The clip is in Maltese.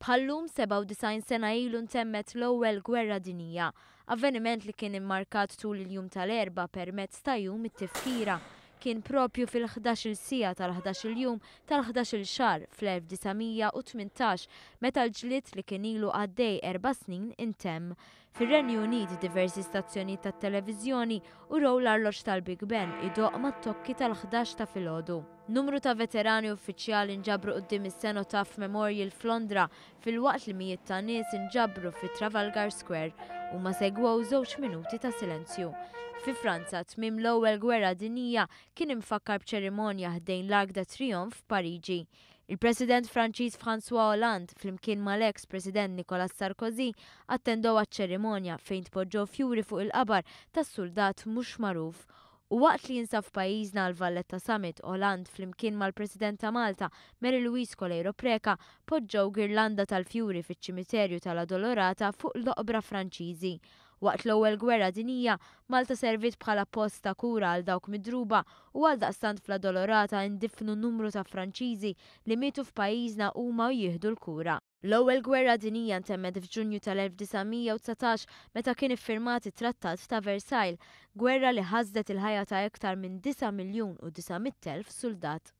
Bħal-lum 97 sena ilu ntemmet l-Ewwel Gwerra Dinjija, avveniment li kien immarkat tul il-jum tal-Erbgħa permezz ta' Jum it-Tifkira. Kien proprju fil-ħdax-il siegħa tal-ħdax-il jum tal-ħdax-il xahar fl-1918 meta l-ġlied li kien ilu għaddej erba' snin intemm. Fir-Renju Unit diversi stazzjonijiet tat-televiżjoni urew l-arloġġ tal-Big Ben idoqq mat-tokki tal-ħdax ta' filgħodu. Numru ta' veterani u uffiċjali nġabru quddiem is-Cenotaph Memorial f'Londra filwaqt li mijiet ta' nies inġabru fi Trafalgar Square. Huma segwew żewġ minuti ta' silenzju. Fi Franza, tmiem l-Ewwel Gwerra Dinjija kien imfakkar b'ċerimonja ħdejn l-Arc de Triomphe f'Pariġi. Il-President Franċiż François Hollande flimkien mal-eks President Nicolas Sarkozy attendew għaċ-ċerimonja fejn tpoġġew fjuri fuq il-qabar tas-suldat mhux magħruf U waqt li jinsab f'pajjiżna għall-Valletta Summit, Hollande flimkien mal-President ta' Malta, Mary Louise Coleiro Preca, poġġew girlanda tal-fjuri fiċ-ċimiterju tal-Addolorata fuq l-oqbra Franċiżi. Waqt l-Ewwel Gwerra Dinjija, Malta serviet bħala post ta' kura għal dawk midruba u għaldaqstant fl-Addolorata indifnu numru ta' Franċiżi li mietu f'pajjiżna huma u jieħdu l-kura. L-Ewwel Gwerra Dinjija ntemmet f'Ġunju tal-1919 meta kien iffirmat it-Trattat ta' Versailles, gwerra li ħasdet il-ħajja ta' iktar minn 9,900,000 suldat.